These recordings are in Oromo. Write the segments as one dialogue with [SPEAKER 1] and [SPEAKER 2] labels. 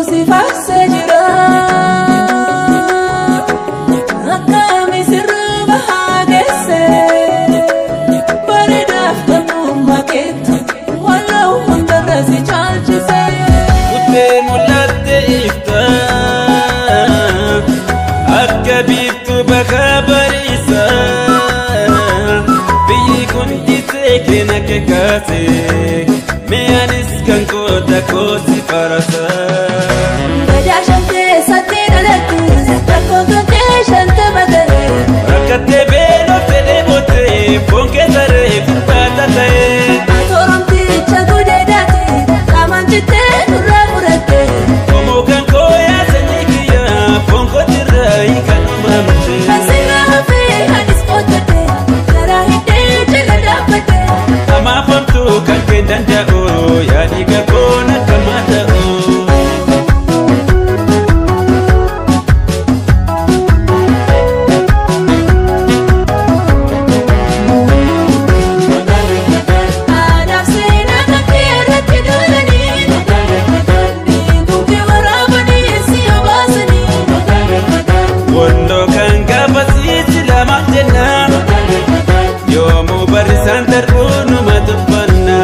[SPEAKER 1] Si faarsee jira akkami sirba hageesse bareedaaf gamnummaa keetu waloo hundarra si caalchise.
[SPEAKER 2] Kuttee mul'atte ifta akka biiftuu bakka bariisa biyyi kun jisee keena kekaase mi'aanis kan koota koosi farasa.
[SPEAKER 1] Gadaa keessatti dhalattu rakkoon kan kee 50 ta'e.
[SPEAKER 2] Rakkattee beelofte dheebottee foon keessa reefu baata ta'e.
[SPEAKER 1] Atooromticha gudeedaati qaamaan cittee nurraa muratte.
[SPEAKER 2] Qomoo kan koo yaa sanyii kiyyaa foon kootirraa kan uumamte.
[SPEAKER 1] Kan sirraa hafee anis qottadhe garaa hidhee jala dhaabbadhe.
[SPEAKER 2] Hamaaf hamtuu kan kee danda'u yaadii gagoon akkamaa ta'u.
[SPEAKER 1] Anaaf seenaa kan kee irratti duulanii dhiiguun waraabanii si obaasanii.
[SPEAKER 2] Walloo kan gaafasiisi lamaaf jenna yoomuu barrisaan darbuu numa dubbanna.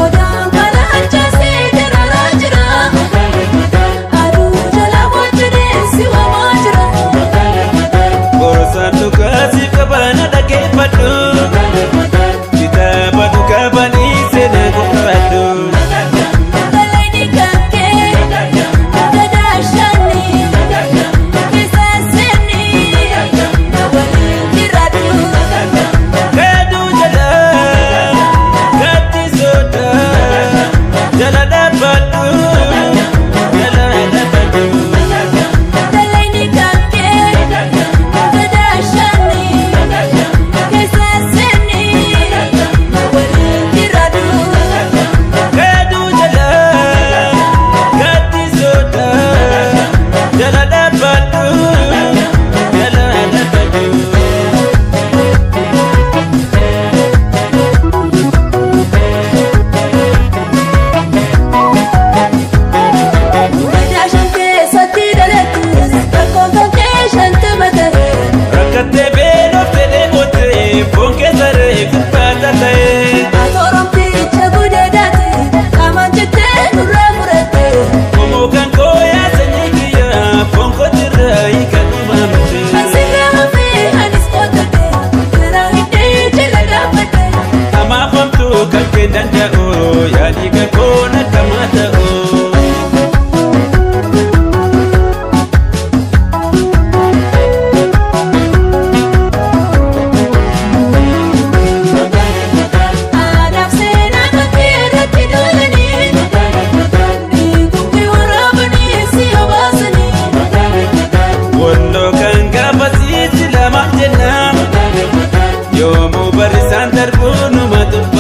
[SPEAKER 1] Odaan kana harcaasee dararaa jira aduu jala wajjinee si waamaa jira.
[SPEAKER 2] Gorosaan dhugaasiif qabaana dhaggeeffadhu kitaaba dhugaa banii seenaa qophaadhu.
[SPEAKER 1] Galanii kan kee gadaa shanii keessa seenii waliin jiraadhu.
[SPEAKER 2] Gaaduu jala gaatti soda jala dhaabbadhu jala dhaabbadhu.
[SPEAKER 1] Galanii kan kee gadaa shanii keessa seenii waliin jiraadhu.
[SPEAKER 2] Gaaduu jala gaatti soda jala dhaabbadhu jala dhaabbadhu.
[SPEAKER 1] Gadaa shan keessatti dhalattu rakkoon kan kee 50 ta'e.
[SPEAKER 2] Rakkattee beelofte dheebottee foon keessa reefu baata ta'e.
[SPEAKER 1] Atooromticha gudeedaati qaamaan cittee nurraa muratte.
[SPEAKER 2] Qomoo kan koo yaa sanyii kiyyaa foon kootirraa kan uumamte.
[SPEAKER 1] Kan sirraa hafee anis qottadhe garaa hidhee jala dhaabbadhe.
[SPEAKER 2] Hamaaf hamtuu kan kee danda'u yaadii gagoon akkamaa ta'u.
[SPEAKER 1] Anaaf seenaa kan kee irratti duulanii dhiiguun waraabanii si obaasanii.
[SPEAKER 2] Walloo kan gaafasiisi lamaaf jenna yoomuu barrisaan darbuu numa dubbanna.